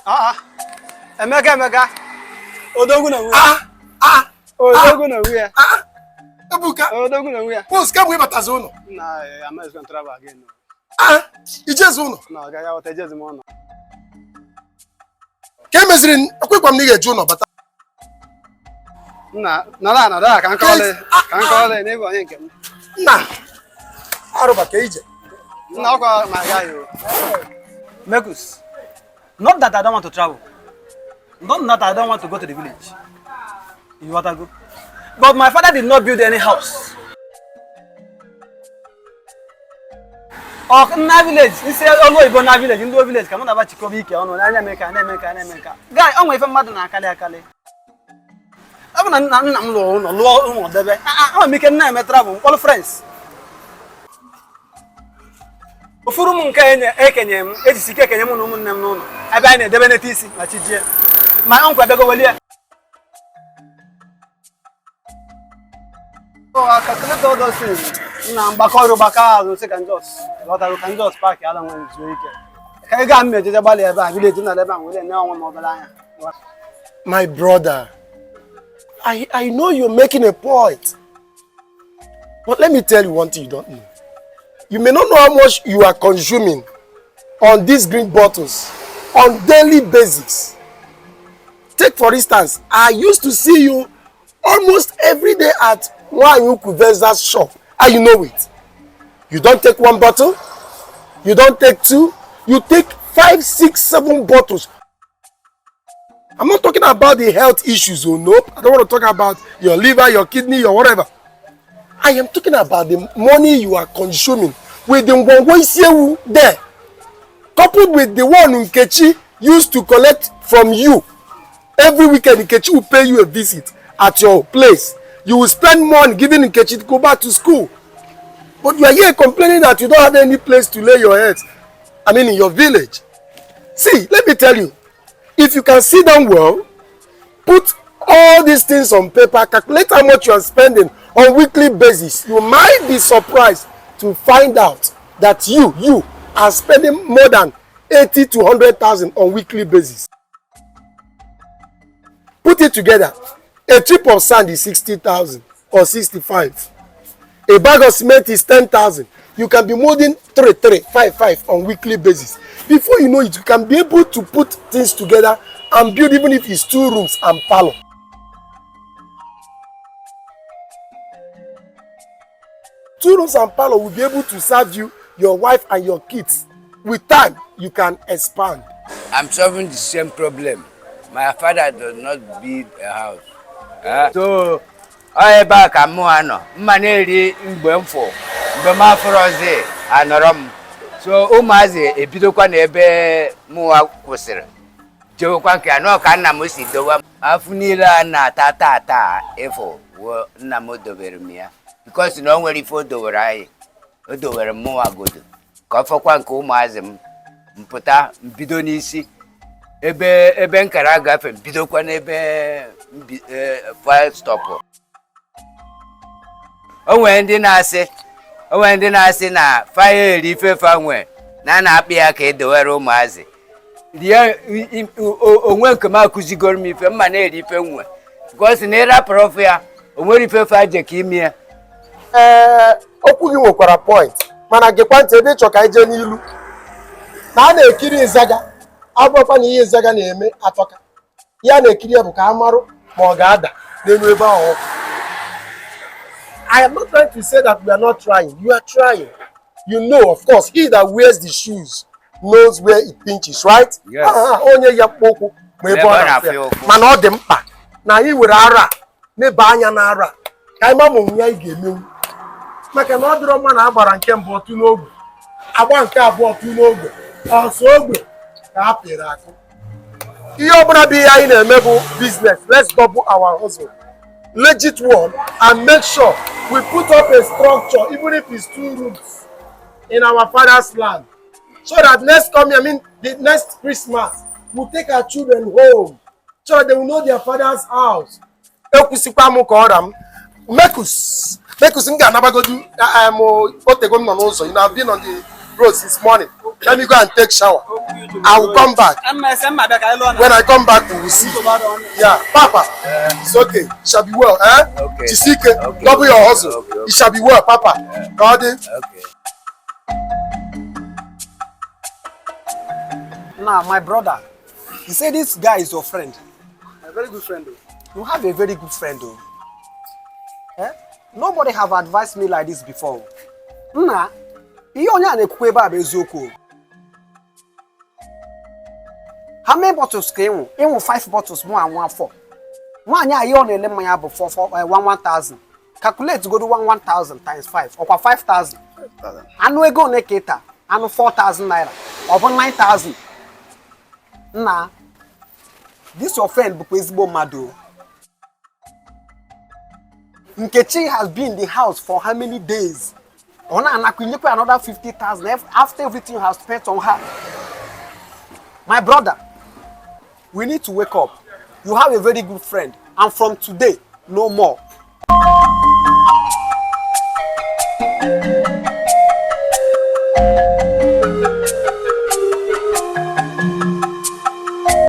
Ah, ah. Emeka, Emeka, odogwu na onwe ya. Ah, ah, Odogwu na onwe ya. ah, Ebuka. Odogwu na onwe ya. Pos, kemgbe ị batazi ụlọ? Na amazon travel again. Ah, ijezi ụlọ? Na ọ gaghị aghọta, ejezi m ụlọ. Ka e meziri, ekwekwa m na ị ga-eje ụlọ bata. Nna, nara nara ka nkọlị, ka nkọlị n'ebe onye nke m. Nna, arụba ka ije. Nna, ọkwa ma agaghị o. Mekus, not that I don't want to travel. Not that I don't want to go to the village. You want to go? But my father did not build any house. Ọ nna village, isi ọlụ oyibo na village, ndị village ka mụ na chịkọba ike ọnụ na-anya eme ka na-eme ka na-eme ka. Guy, ọ nwere ife mmadụ na-akali akali. Ọ bụ na nna nna m lụrụ ụlọ, lụọ ụlọ debe. Enwere m ike nna eme travel, mkpọrọ friends. Ụfụrụ m nke ekenye m, ejisi ike ekenye m na ụmụnne m n'ụlọ ebe anyị na-edebe neta isi na chi jie ma nkwa bịago welie. So I calculate all those things. Na mgbakọ ọrụ, gbakọ azụ, sị ka njọs ghọtarụ, ka njọs paakị ala nwere zuo ike, ka ego a m ejeje gbalị ebe a village na ebe a nwere ne onwe m obere anya. My brother, I know you're making a point. But let me tell you one thing you don't know. You may not know how much you are consuming on these green bottles on daily basis. Take, for instance, I used to see you almost every day at Nwanyuku Veza's shop, and you know it. You don't take one bottle, you don't take two, you take five, six, seven bottles. I'm not talking about the health issues, oh no. I don't want to talk about your liver, your kidney, your whatever. I am talking about the money you are consuming with the ngwongwo isiewu there, coupled with the one Nkechi used to collect from you. Every weekend, Nkechi will pay you a visit at your place. You will spend money giving Nkechi to go back to school. But you are here complaining that you don't have any place to lay your head. I mean, in your village. See, let me tell you, if you can sit down well, put all these things on paper, calculate how much you are spending on weekly basis, you might be surprised to find out that you are spending more than 80 to 100,000 on weekly basis. Put it together, a trip of sand is 60,000 or 65. A bag of cement is 10,000. You can be molding 3, 3, 5, 5 on weekly basis. Before you know it, you can be able to put things together and build, even if it's 2 rooms and parlor. 2 rooms and parlor will be able to serve you, your wife, and your kids. With time, you can expand. I'm solving the same problem. My father does not build a house. So, ọ ebe a ka mụ anọ mma na-eri mgbe m fụ mgbe m afụrọzi anọrọ m. So ụmụazị ebidokwa n'ebe mụwa kwụsịrị jewekwa nke anọ ka nna m si dowe m. Afụ niile a na-ata taa taa ịfụ wo nna m dobere m ya, because na o nwere ife o dowere anyị, o dowere m mụnwa godo ka ọ fọkwa nke ụmụazị m mpụta mbido n'isi ebe ebe nkara agafe mbidokwa n'ebe fire stop. O nwere ndị na-asị, o nwere ndị na-asị na fire eri ife fa nwe na a na-akpị ya ka edowere ụmụazị rie onwe nke m akụzigoro m ife mma na-eri ife nwe, because na ịrapụrụ ọfụ ya o nwere ife fa je ka ime ya. Ee, okwu gị nwekwara point, mana gekwa ntị ebe ịchọ ka anyị jee n'ilu na a na-ekiri ịzaga abụrụkwa na ihe ịzaga na-eme atọka ya na-ekiri ya bụ ka a marụ ma ọ ga-ada n'elu ebe ahụ ọkụ. I am not trying to say that we are not trying. You are trying. You know, of course, he that wears the shoes knows where it pinches, right? Yes. Ah, onye ya kpọ ụkwụ ma ebe ọ na-afụ ya. Mana ọ dị mkpa na anyị were ara a neba anya n'ara a, ka anyị ma ma onwe anyị ga-emenwu, maka na ọ dịrọ mma na a gbara nke mbụ ọtụ n'ogbe, agba nke abụọ ọtụ n'ogbe, ọsọ ogbe ka a pịrị akụ. Ihe ọbụla bụ ihe anyị na-eme bụ business. Let's double our hustle, legit one, and make sure we put up a structure, even if it's 2 rooms, in our father's land, so that next coming, I mean the next Christmas, we'll take our children home so that they will know their father's house. Ekwusikwa m ka ọra m. Mekus, Mekus, m ga-anabagodu. Otego m nọ n'ụzọ. I've been on the road since morning. Let me go and take shower. I will come back. Mma ese mma bịa ka anyị lụọ na When I come back, we will see. Yeah, Papa, it's okay. It shall be well, eh? Okay. Jisike, Okay. double your hustle. Okay, okay. It shall be well, Papa. God, Okay. Now, my brother, you say this guy is your friend. A very good friend o. You have a very good friend, though. Eh? Nobody have advised me like this before. Nna, ihe onye a na-ekwukwa ebe a bụ eziokwu. O. How many bottles ka ịnwụ? Ịnwụ 5 bottles mụ anwụ afọ. Nwaanyị a ihe ọ na-ele mmanya bụ 4 4 1 1000. Calculate godo 1 1000 times 5, ọkwa 5000. Anụ ego one ka ịta? Anụ 4000 naira. Ọ bụ 9000. Nna, this your friend bụkwa ezigbo mmadụ o. Nkechi has been in the house for how many days? Ọ na-anakwa inyekwa another 50,000 after everything you have spent on her. My brother, we need to wake up. You have a very good friend, and from today, no more.